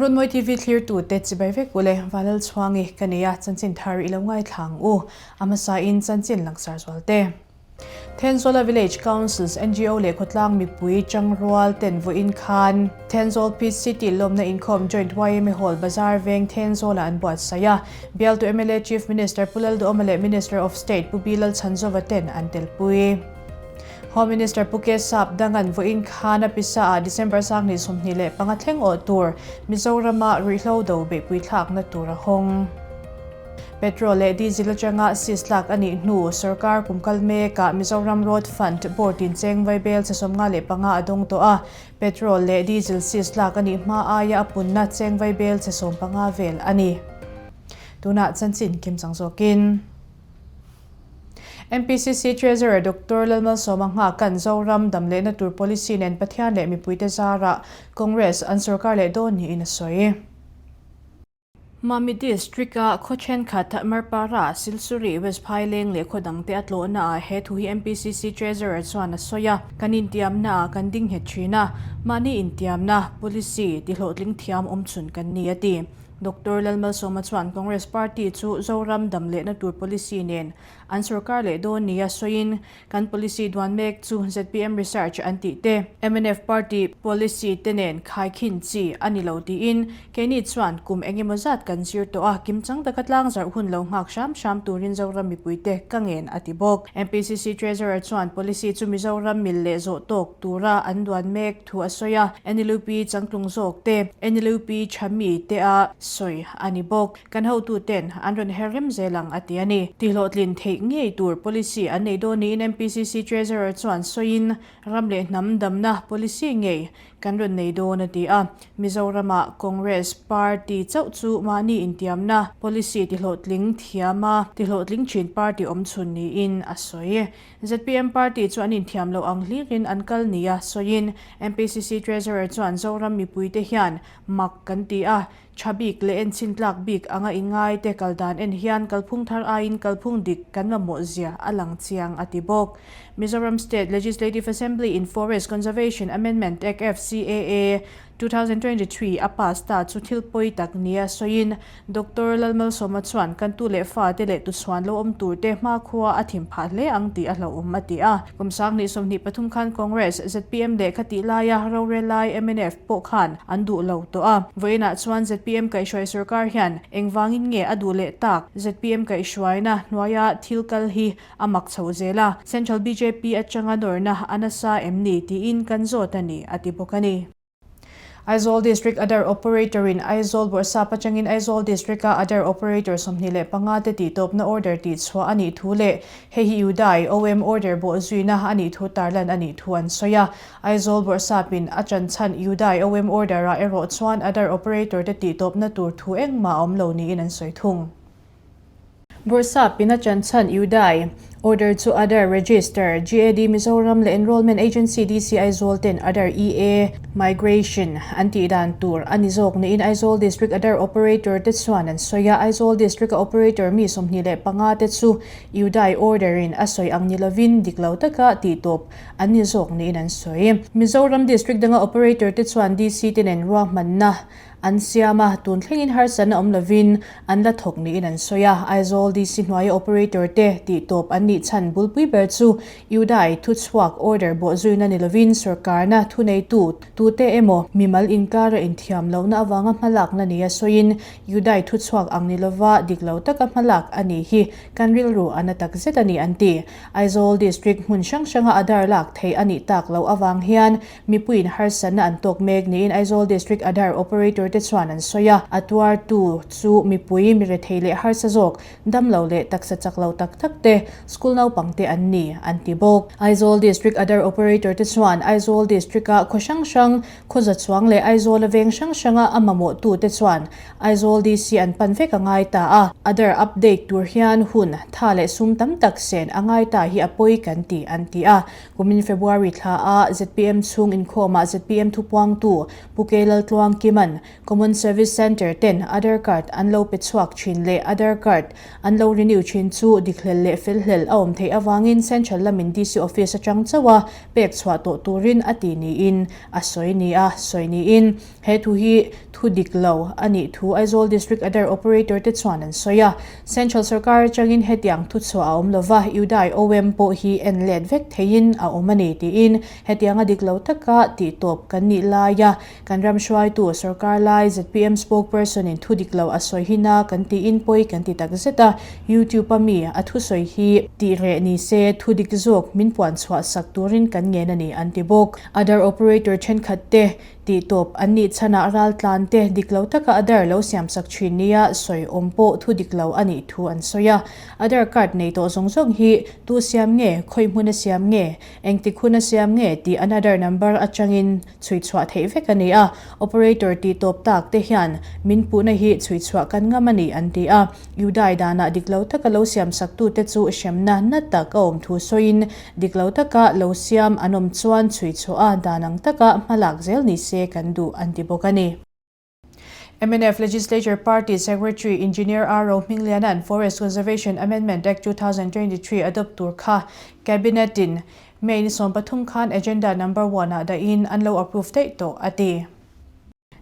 Runmawi TV thlirtute chibai vek ule Vanlalchhuangi ka nei a, chanchin thar i lo ngaithla ang u. A hmasain chanchin langsar zual te. Thenzawla Village Councils, ngo leh khawtlang mipui changrual ten vawiin khan Thenzawl Peace City lawmna inkhawm Joint yma Hall Bazar veng Thenzawlah an buatsaih a. Bialtu mla Chief Minister Pu Lalduhoma leh Minister of State Pu B Lalchhanzova ten an telpui. Home Minister Pu K Sap dangan vawiin khan a pisa ah December 25 thleng awh tur Mizorama ruihhlo do beihpui thlakna tur a hawng. Petrol leh Diesel atanga sis tlak a nih hnu sorkar kum kal mekah Mizoram Road Fund Board in cheng vaibel che 55 a dawng tawh a, Petrol leh Diesel sis tlak a nih hma aia a punna cheng vaibel che 15 vel a ni. Tunah chanchin kim chang zawkin. MPCC Treasurer Doctor Lalmalsawma Nghakan Zoram dam lehna tur policy nen Pathian leh mipuite zarah Congress an sorkar leh dawn niin a sawi. Mami District-a khaw thenkhat Marpara, Silsuri, West Phaileng leh khaw dangte a tlawhnaah he thu hi MPCC Treasurer chuan a sawi a, Kan intiamnaah kan ding nghet thin a, mahni intiamna, policy, tihlawhtling thiam awm chhun kan ni a ti. Doctor Lalmalsawma chuan Congress Party chu Zoram dam lehna tur policy nen an sorkar leh dawn nia sawiin, Kan policy duan mek chu zpm research an tih te, mnf party policy te nen khaikhin chi a ni lo tiin keini chuan kum eng emaw zat kan zir tawh a, kimchang taka tlangzarh hun lo nghak hram hram turin Zoram mipuite ka ngen a ti bawk. MPCC Treasurer chuan policy chu Mizoram mil leh zawh tawk tura an duan mek thu a sawi a, NLUP changtlung zawk te, NLUP tha mi te a sawi a ni bawk. Kan hotuten an rawn her rem zel ang a ti a ni. Tihhlawhtlin theih ngei tur policy an nei dawn niin MPCC Treasurer chuan sawiin, ram leh hnam damna policy ngei kan rawn nei dawn a ti a. Mizoramah Congress party chauh chu mahni intiamna policy tihlawhtling thiama tihlawhtling thin party awmchhun niin a sawi. Zpm party chu an inthiam loh ang hlirin an kal nia sawiin MPCC Treasurer chuan Zoram mipuite hian mak kan ti a, Tha bik leh enchhin tlak bik anga inngai te kal dan en hian kalphung thar aiin kalphung dik kan mamawh zia a lang chiang a ti bawk. Mizoram State Legislative Assembly in Forest Conservation Amendment Act, FCAA, 2023 a pass ta chu thil pawi tak nia sawiin Doctor Lalmalsawma chuan kan tu leh fate leh tuchhuan lo awm tur te hmakhua a thim phah hle ang tih a hlauhawm a ti a. Kum 2023 khan Congress, zpm leh khatih laia rorel lai mnf pawh khan an duh lo tawh a. Vawiinah chuan zpm kaihhruai sorkar hian engvangin nge a duh leh tak? Zpm kaihhruaina hnuaia thil kal hi a mak chho zel a, Central bjp atanga nawrna a nasa em ni tiin kan zawt a ni, a ti bawk a ni. Aizawl District Aadhaar Operator in Aizawl Bawrhsap atangin Aizawl District a Aadhaar Operator 25 te tihtawpna order tihchhuah a nih thu leh hei hi UDAI OM order bawhzuina a nih thu tarlan a nih thu an sawi a. Aizawl Bawrhsap in a chanchhan UDAI OM order ah erawh chuan Aadhaar Operator te tihtawpna tur thu engmah a awm lo niin an sawi thung. Bawrhsap in a chanchhan UDAI order chu Aadhaar Register, GAD Mizoram leh Enrolment Agency DC Aizawl ten Aadhaar EA Migration an tih dan tur a ni zawk niin Aizawl District Aadhaar Operator te chuan an sawi a. Aizawl District a operator mi 25 te chu UDAI order in a sawi ang ni lovin dik lo taka tih tawp an ni zawk niin an sawi. Mizoram District danga operator te chuan DC te nen ruahmanna An siam a, tun thlengin harsatna awm lovin an la thawk niin an sawi a. Aizawl DC hnuaia operator te tihtawp an nih chhan bulpui ber chu UDAI thuchhuak order bawhzuina ni lovin sorkarna thuneitu tute emaw mimal inkara inthiam lohna avanga hmalakna nia sawiin UDAI thuchhuak ang ni lova dik lo taka hmalak a nih hi kan rilru a na tak zet a ni an ti. Aizawl District hmun hrang hranga Aadhaar lak theih a nih tak loh avang hian Mipuiin harsatna an tawk mek niin Aizawl District Aadhaar Operator te chuan an sawi a, a tuartu chu mipui, mi rethei leh harsa zawk, damlo leh taksa chak lo tak tak te, school naupang te an ni, an ti bawk. Aizawl District Aadhaar Operator te chuan Aizawl District-a khaw hrang hrang, khaw za chuang leh Aizawla veng hrang hranga a mamawhtu te chuan Aizawl DC an pan vek a ngai ta a, Aadhaar update tur hian hun, tha leh sum tam tak sen a ngai ta hi a pawi kan ti, an ti a. Kumin February thla a zpm chhung inkhawmah zpm thupuangtu Pu K Laltluang Kima'n Common Service Centre ten Aadhaar Card an lo pe chhuak thin leh Aadhaar Card an lo renew thin chu dikhlel leh felhlel a a awm theih avangin Central lamin DC Office atang chauh a pek chhuah tawh turin a ti niin a sawi ni a sawi niin he thu hi thu dik lo a nih thu Aizawl District Aadhaar Operator te chuan an sawi a. Central sorkar atangin hetiang thu chhuah a awm lova, UDAI OM pawh hi en let vek theiin a awm a ni tiin hetianga dik lo taka tih tawp kan nih laia kan ram hruaitu sorkar lai zpm spokesperson in thu dik lo a sawi hi na kan tiin pawi kan ti tak zet a, YouTube a mi a thusawi hi tih reh ni se thu dik zawk min puan chhuah sak turin kan ngen a ni an ti bawk. Aadhaar operator thenkhat te Tih tawp an nih chhanah raltlan te dik lo taka Aadhaar lo siamsak thin nia sawi awm pawh thu dik lo a nih thu an sawi a. Aadhaar card nei tawh zawng zawng hi tu siam nge, khawi hmuna siam nge, engtik huna siam nge tih an Aadhaar number atangin chhui chhuah theih vek a ni a. Operator tih tawp tak te hian min puhna hi chhui chhuah kan ngam a ni an ti a. Udai danah dik lo taka lo siamsaktute chu hremna na tak a awm thu sawiin Dik lo taka lo siam an awm chuan chhui chhuah a dan ang taka hma lak zel ni se kan duh an ti bawk a ni. Mnf Legislature Party Secretary Engineer R Rohmingliana'n Forest Conservation Amendment Act 2023 adopt tur kha Cabinet in May ni 13 khan Agenda Number One ah dahin an lo approve daih tawh a ti.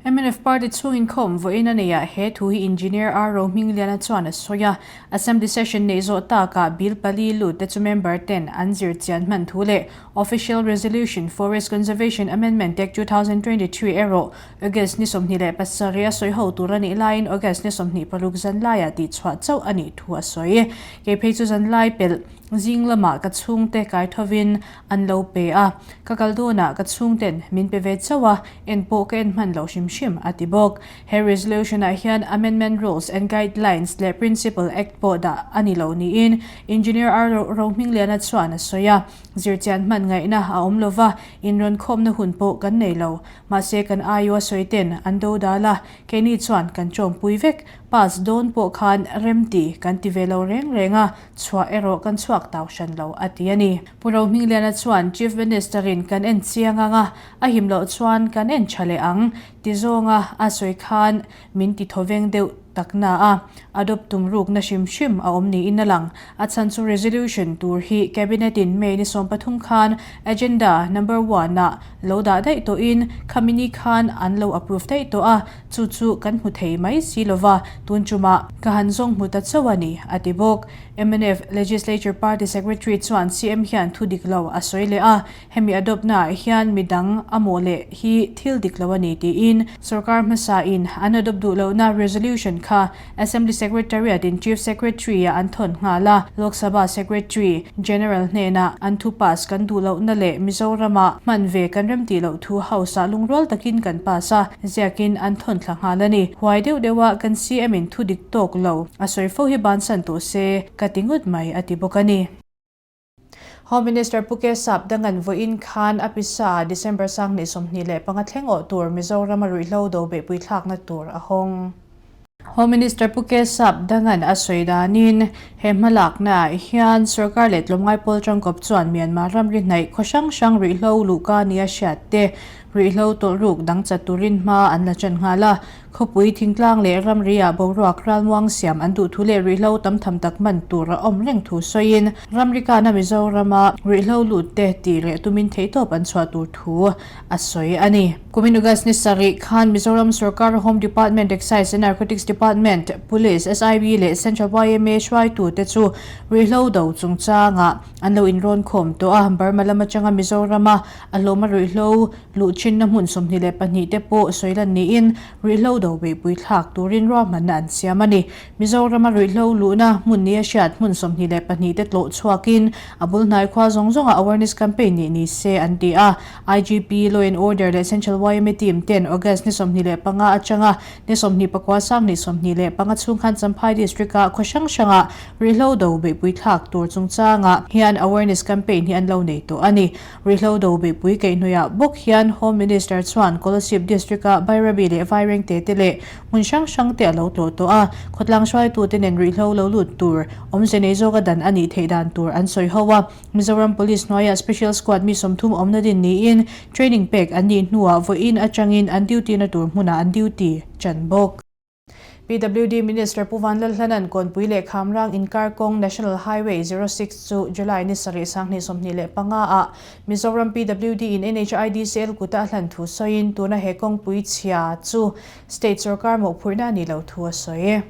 Mnf party chhung inkhawm vawiin a neihah he thu hi Engineer R Rohmingliana chuan a sawi a. Assembly session neih zawh takah bill pali lut te chu member ten an zir chian hman thu leh Official Resolution Forest Conservation Amendment Act 2023 erawh August ni 27 a sawi ho tur a nih laiin August ni 26 zanlaiah tihchhuah chauh a nih thu a sawi. Kei phei chu zanlai pelh zing lamah ka chhungte kaithovin an lo pe a, ka kal dawnah ka chhungten min pe ve chauh a, en pawh ka en hman loh hrim hrim a ti bawk. He resolution ah hian Amendment Rules and Guidelines leh Principle Act pawh dah a ni lo niin Engineer R Rohmingliana chuan a sawi a, zirchian hman ngaihna a awm lova, inrawn khawmna hun pawh kan nei lo. Mahse kan aiua sawi ten an do dal a, keini chuan kan tawmpui vek. Pass dawn pawh khan remti kan ti ve lo reng reng a, chhuah erawh kan chhuak tau hran lo a ti a ni. Pu Rohmingliana chuan Chief Minister in kan en chiang ang a, a him loh chuan kan en tha leh ang ti zawnga a sawi khan min ti thawveng deuh tak na a, adopt tum rukna hrim hrim a awm niin a lang. A chhan chu resolution tur hi Cabinet in May ni 13 khan agenda number one ah lo dah daih tawhin khami ni khan an lo approve daih tawh a, chu chu kan hmu thei mai si lova, tun tumah ka han zawng hmu ta chauh a ni, a ti bawk. Mnf Legislature Party Secretary chuan CM hian thu dik lo a sawi leh a, hemi adopt naah hian midang a mawh leh hi thil dik lo a ni tiin sorkar hmasa in an adopt duh lohna resolution kha Assembly Secretariat in Chief Secretary ah an thawn nghal a, Lok Sabha Secretary General hnenah an thu pass kan duh lohna leh Mizoram ah hman ve kan remtih loh thu House ah lungrual takin kan pass a, ziakin an thawn thla nghal a ni. Huai deuh deuh a kan CM in thu dik tawk lo a sawi fo hi bansan tawh se ka ti ngawt mai a ti bawk a ni. Home Minister Pu Kesap Dangan vawiin khan a pisa ah December 2025 thleng awh tur Mizoram a ruihhlo do beihpui thlakna tur a hawng. Home Minister Pu Kesap Dangan a sawi danin he hmalakna ah hian sorkar leh tlawmngai pawl tangkawp chuan Myanmar ramri hnaih khaw hrang hrang ruihhlo luhka nia hriat te ruihhlo tawlhruk dang chat turin hma an la ṭan nghal a. Khawpui thingtlang leh ramri-ah boruak ralmuang siam an duh thu leh ruihhlo tam tham tak man tur a awm reng thu sawiin ramri kana Mizorama ruihhlo lut te tih leh tumin theihtawp an chhuah tur thu a sawi a ni. Kumin August ni sarih khan Mizoram Sorkar Home Department, Excise and Narcotics Department, Police, SIB leh Central yma hruaitute chu ruihhlo do chungchangah an lo inrawn khawm tawh a, Burma lam atanga Mizorama a hlawma ruihhlo Luh thinna hmun 22 te pawh sawi lan niin ruihhlo do beihpui thlak turin ruahmanna an siam a ni. Mizorama ruihhlo luhna hmun nia hriat hmun 22 te tlawh chhuakin a bul hnai khua zawng zawngah awareness campaign nih ni se an ti a. IGP, Law and Order leh Central yma team ten August ni 25 atanga ni 24 sang ni 25 chhung khan Champhai District-a khaw hrang hrangah ruihhlo do beihpui thlak tur chungchangah hian awareness campaign hi an lo nei tawh a ni. Ruihhlo do beihpui kaihhnawihah bawk hian Home Minister chuan Kolasib District-a Bairabi leh Vairengte te leh hmun hrang hrang te a lo tlawh tawh a, khawtlang hruaitute nen ruihhlo lo lut tur awmze nei zawka dan a nih theih dan tur an sawi ho a. Mizoram Police hnuaiah Special Squad mi 30 awmna din niin training pek an nih hnuah vawiin atangin an duty na tur hmunah an duty ṭan bawk. PWD Minister Pu Vanlalhlana'n Kawnpui leh Khamrang inkar kawng National Highway 06 chu July ni sarih 2025 ah Mizoram PWD in NHIDCL kuta a hlan thu sawiin tuna he kawngpui chhia chu State sorkar mawhphurhna a nih loh thu a sawi.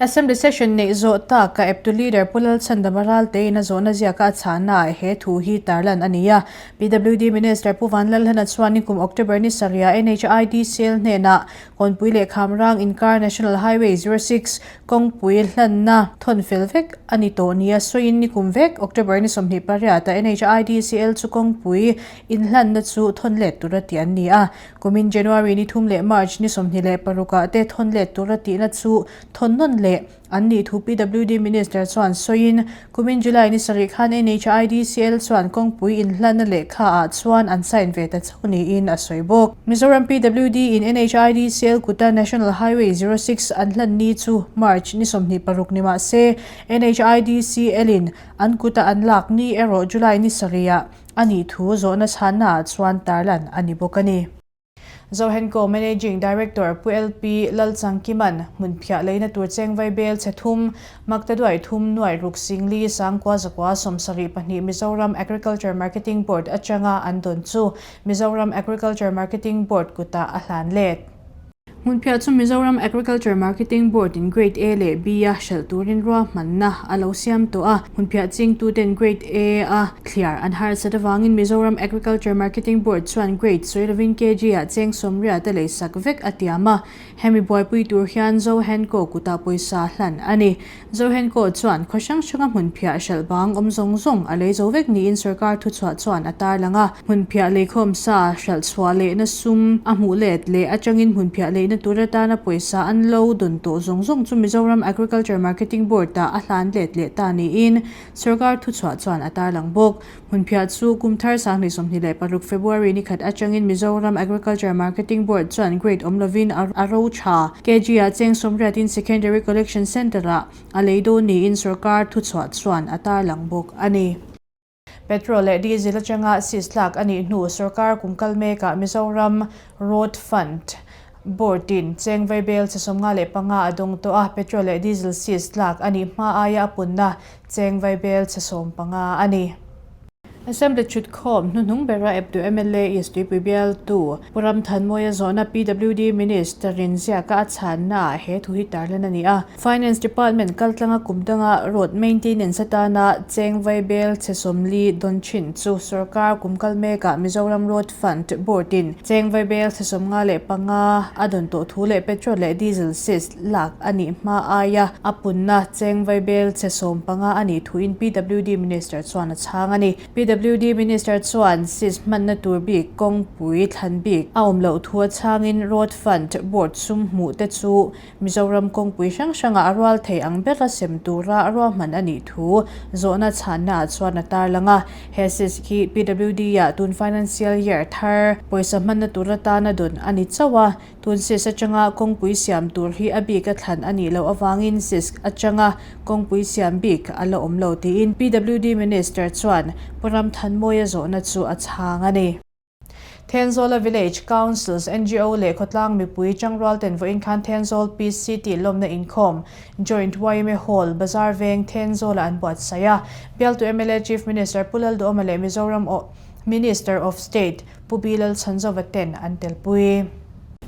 Assembly session neih zawh tak a eptu leader Pu Lalchhandama Raltein a zawhna ziaka a chhahnaah he thu hi tarlan a ni a. PWD Minister Pu Vanlalhlana chuan nikum October ni sarihah NHIDCL hnenah Kawnpui leh Khamrang inkar National Highway 06 kawngpui hlanna thawn fel vek a ni tawh nia sawiin nikum vek October ni 28 ah NHIDCL chu kawngpui inhlanna chu thawn let tura tih an ni a. Kumin January ni thum leh March ni 26 ah te thawn let tura tihna chu thawn nawn leh an nih thu PWD Minister chuan sawiin, kumin July ni sarih khan NHIDCL chuan kawngpui inhlanna lehkha ah chuan an sign ve ta chauh niin a sawi bawk. Mizoram PWD in NHIDCL kuta National Highway 06 an hlan ni chu March ni 26 ni mah se, NHIDCL in an kuta an lak ni erawh July ni sarih ah A nih thu zawhna chhannaah chuan tarlan a ni bawk a ni. Zohenko Managing Director Pu LP Lalchangkiman hmunphiah leina tur chengvai bel chhe thum, Maktaduai thum nuaih ruk singli sangkua zakua 72 Mizoram Agriculture Marketing Board atanga an dawn chu Mizoram Agriculture Marketing Board kutah a hlan let. Hmunphiah chu Mizoram Agriculture Marketing Board in Grade A leh B a hralh turin ruahmanna a lo siam tawh a. Hmunphiah chingtuten Grade A a thliar an harsat avangin Mizoram Agriculture Marketing Board chuan Grade sawi lovin kg ah cheng sawmriat a leisak vek a tiam a. Hemi buaipui tur hian Zohenco kutah pawisa hlan a ni. Zohenco chuan khaw hrang hranga hmunphiah hralh bang awm zawng zawng a lei zo vek niin sorkar thuchhuah chuan a tarlang a. Hmunphiah leikhawm sa hralh chhuah lehna sum a hmuh let leh atangin hmunphiah leihna tur atana pawisa an lo dawn tawh zawng zawng chu Mizoram Agriculture Marketing Board-ah a hlan let leh ta niin sorkar thuchhuah chuan a tarlang bawk. Hmunphiah chu kum thar 2026 February ni khat atangin Mizoram Agriculture Marketing Board chuan grade awm lovin a ro tha. Kg-ah cheng sawmriatin Secondary Collection Centre-ah a lei dawn niin sorkar thuchhuah chuan a tarlang bawk a ni. Petrol leh Diesel atanga sis tlak a nih hnu sorkar kum kal mekah Mizoram Road Fund Board-in cheng vaibel che 55 a dawng tawh a, petrol leh diesel sis tlak a nih hma aia a punna cheng vaibel che 15 a ni. Assembly thutkhawm hnuhnung bera eptu mla East Tuipui bialtu Pu Ramthanmawia zawhna PWD Minister-in ziaka a chhannaah he thu hi tarlan a ni a. Finance Department kaltlanga kum danga road maintenance atana cheng vaibel chhe 40 dawn thin chu sorkar kum kal mekah Mizoram Road Fund Board-in cheng vaibel chhe 55 a dawn tawh thu leh petrol leh diesel sis lak a nih hma aia a punna cheng vaibel chhe 15 a nih thuin PWD Minister chuan a chhang a ni. PWD Minister chuan sis hmanna tur bik kawngpui thlan bik a awm loh thu a chhangin Road Fund Board sum hmuh te chu Mizoram kawngpui hrang hrangah a rual thei ang bera sem tura ruahman a nih thu zawhna chhannaah chuan a tarlang a. He sis hi PWD-ah tun financial year thar pawisa hmanna tur atana dawn a ni chauh a. Tun sis atanga kawngpui siam tur hi a bik a thlan a nih loh avangin sis atanga kawngpui siam bik a la awm lo tiin PWD Minister chuan Pu Ramthanmawia zawhna chu a chhang a ni. Thenzawla Village Councils, ngo leh khawtlang mipui changrual ten vawiin khan Thenzawl PCT lawmna inkhawm Joint yma Hall, Bazar Veng, Thenzawla an buatsaih a. Bialtu mla Chief Minister Pu Lalduhoma leh Mizoram Minister of State Pu B Lalchhanzova ten an telpui.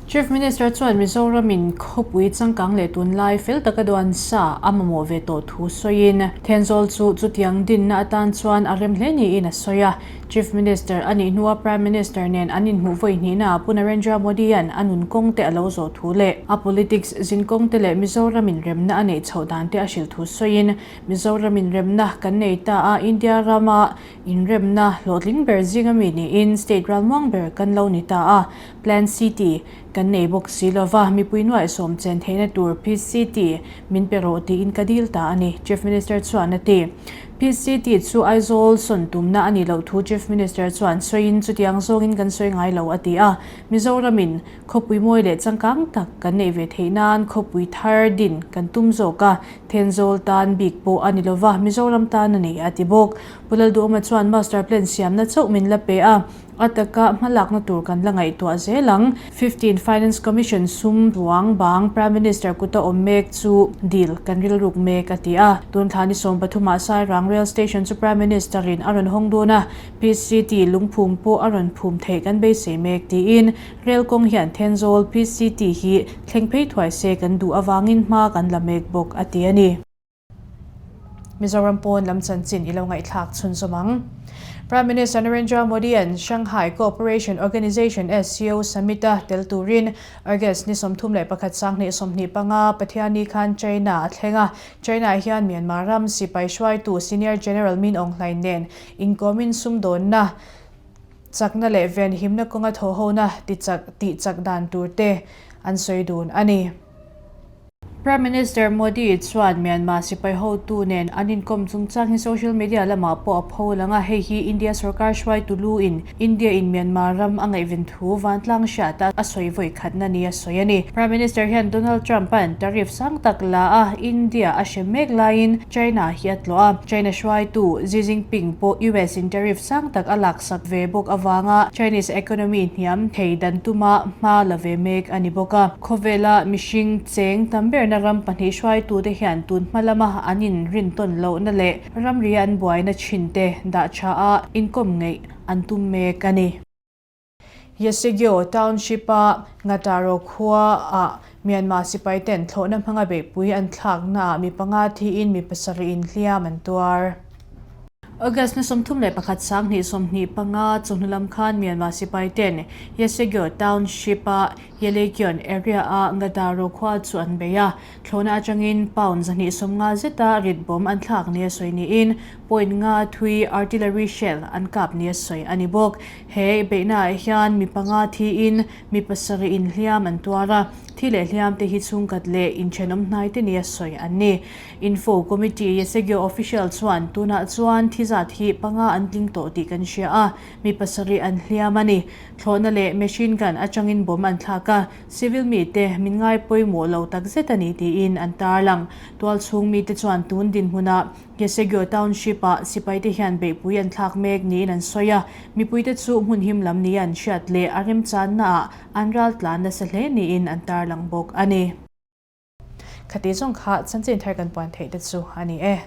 Chief Minister chuan Mizoramin khawpui changkang leh tunlai fel taka duan sa a mamawh ve tawh thu sawiin Thenzawl chu chutiang dinna atan chuan a rem hle niin a sawi a. Chief Minister a nih hnua Prime Minister nen an inhmuh vawi hnihnaah Pu Narendra Modi-a'n a nun kawng te a lo zawh thu leh a politics zin kawng te leh Mizoramin remna a neih chhoh dan te a hrilh thu sawiin Mizoramin remna kan nei ta a, India rama inremna hlawhtling ber zinga mi niin state ralmuang ber kan lo ni ta a, Plan City kan nei bawk si lova, mipui nuaih sawm chen theihna tur Peace City min pe rawh tiin ka dil ta a ni, Chief Minister chuan a ti. Peace City chu Aizawl sawn tumna a nih loh thu Chief Minister chuan sawiin chutiang zawngin kan sawi ngai lo a ti a. Mizoramin khawpui mawi leh changkang tak kan neih ve theih nan khawpui thar din kan tum zawk a, Thenzawl tan bik pawh a ni lova, Mizoram tan a ni a ti bawk. Pu Lalduhawma chuan Master Plan siamna chauh min la pe a. A taka hmalakna tur kan la ngaihtuah zel ang. 15 Finance Commission sum ruang bang Prime Minister kuta awm mek chu dil kan rilruk mek a ti a. Tun thla ni 13 ah Sairang Rail Station chu Prime Minister in a rawn hawng dawn a, PCT lungphum pawh a rawn phum theih kan beisei mek tiin Rail kawng hian Thenzawl PCT hi thleng phei thuai se kan duh avangin hma kan la mek bawk a ti a ni. Mizoram pawn lam chanchin i lo ngaihthlak chhunzawm ang. Prime Minister Narendra Modi-a'n Shanghai Cooperation Organization, SCO, Summit-a tel turin August ni 31 2025 Pathianni khan China a thleng a. China hian Myanmar ram sipai hruaitu Senior General Min Aung Hlaing nen inkawmin sumdawnna chakna leh venhimna kawnga thawhhona tihchak dan turte an sawi dun a ni. Prime Minister Modi chuan Myanmar sipai hotu nen an inkawm chungchang hi social media lamah pawh a pho lang a, hei hi India sorkar hruaitu lu in India in Myanmar ram a ngaihven thu vantlang hriata a sawi vawi khatna ni a sawi a ni. Prime Minister hian Donald Trump-a'n tariff sang tak la a India a hre mek laiin China hi a tlawh a, China hruaitu Xi Jinping pawh US in tariff sang tak a laksak ve bawk avanga Chinese economy hniam thei dan tuma hma la ve mek a ni bawk a. Khawvela mihring cheng tam berna ram pahnih hruaitute hian tun hma lama an inrintawn lohna leh ramri an buaina chhinte dah tha a inkawm ngeih an tum mek a ni. Yesegyo Township-a Ngataro khua-ah Myanmar sipaiten thlawhna hmanga beihpui an thlaknaah mi panga thiin mi pasarih inhliam an tuar. August ni 31 2025 chawhnu lam khan Myanmar sipaiten Yesegyo Township-a Yelegion area-a Ngataro khua chu an bei a. Thlawhna atangin pound 250 zeta rit bomb an thlak nia sawi niin point nga thui artillery shell an kap nia sawi a ni bawk. He beihnaah hian mi panga thiin mi pasarih inhliam an tuar a, thi leh hliam te hi chhungkhat leh inthenawm hnai te nia sawi an ni. Info Committee Yesegyo official chuan tunah chuan thi zat hi panga an tling tawh tih kan hria a, mi pasarih an hliam a ni. Thlawhna leh machine gun atangin bomb an thlak a, civil mite min ngai pawimawh lo takzet a ni tiin an tarlang. Tualchhung mite chuan tun dinhmunah Yesegyo Township-ah sipaite hian beihpui an thlak mek niin an sawi a, mipuite chu hmun him lam nia an hriat leh a remchannaah an ral tlan nasa hle niin an tarlang bawk a ni. Khati zawng kha chanchin thar kan puan theih te chu a ni e.